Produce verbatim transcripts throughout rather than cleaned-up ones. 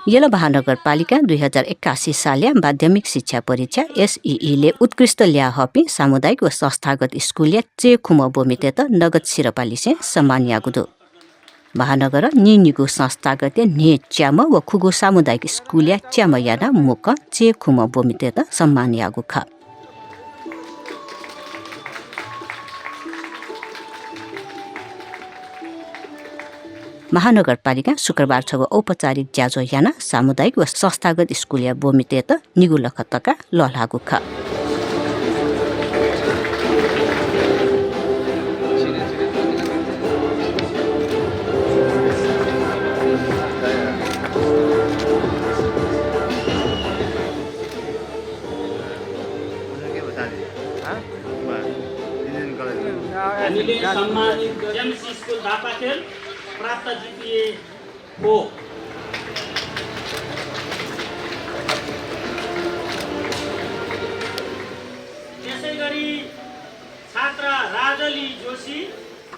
यल महानगरपालिकां दुई हजार एकासी सालया माध्यमिक शिक्षा परीक्षा, एसइई, ले उत्कृष्ट ल्याः हःपिं सामुदायिक व संस्थागत स्कुलया चय्खुम्ह ब्वमितय्त नगद सिरपालिसें सम्मान याःगु दु। महानगरं नीनिगू संस्थागतया न्हय्च्याम्ह व खुगू सामुदायिक स्कुलया च्याम्ह यानाः मुक्कं चय्खुम्ह ब्वमितय्त सम्मान याःगु खः। महानगरपालिकां शुक्रबार छगू औपचारिक ज्याझ्वः यानाः सामुदायिक व संस्थागत स्कुलया ब्वमितय्त निगू लख तका लःल्हाःगु खः। हामीले सम्मानित एमसी स्कुल धापाखेल प्राप्त जिपिए हो। त्यसै गरी छात्रा राजली जोशी।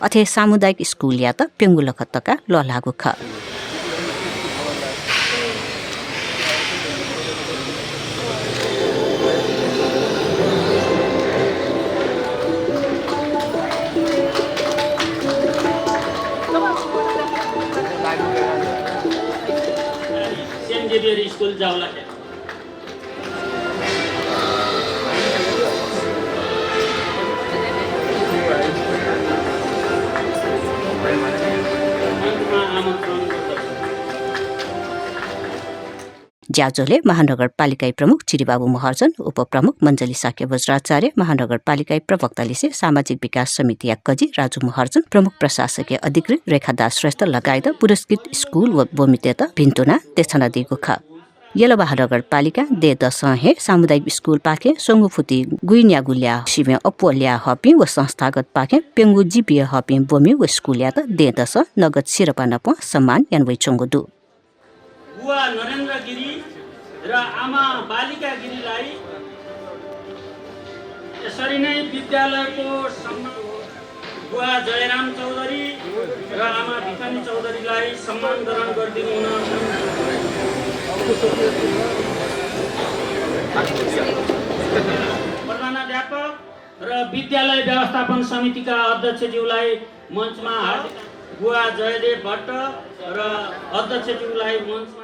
अथे सामुदायिक स्कुलयात प्यंगू लख तका लःल्हाःगु खः। Saint Xavier school Jawalakhel. ज्याझ्वलय् महानगरपालिकाया प्रमुख चिरिबाबु महर्जन, उपप्रमुख मञ्जली शाक्य वज्राचार्य, महानगरपालिकाया प्रवक्ता लिसे सामाजिक विकास समितिया कजि राजु महर्जन, प्रमुख प्रशासकीय अधिकृत रेखादास श्रेष्ठ लगायत पुरस्कृत स्कुल व ब्वमितय्त भिन्तुना देछानादीगु खः। यल महानगरपालिकां दँय्‌दसं हे सामुदायिक स्कुलपाखें स्वंगू फुति गुइन्यागू ल्याः सिबें अप्वः ल्याः हःपिं व संस्थागतपाखें प्यंगू जिपिए हःपिं ब्वमि व स्कुलयात दँय्‌दसं नगद सिरपाः नापं सम्मान यानावइच्वंगु दु। बुवा नरेन्द्र गिरी र आमा बालिका गिरीलाई यसरी नै विद्यालयको सम्मान बुवा जयराम चौधरी र आमा भिखनी चौधरीलाई सम्मान ग्रहण गरिदिनु हुन। प्रधानाध्यापक र विद्यालय व्यवस्थापन समितिका अध्यक्षज्यूलाई मञ्चमा हार्दिक, बुवा जयदेव भट्ट र अध्यक्षज्यूलाई मञ्चमा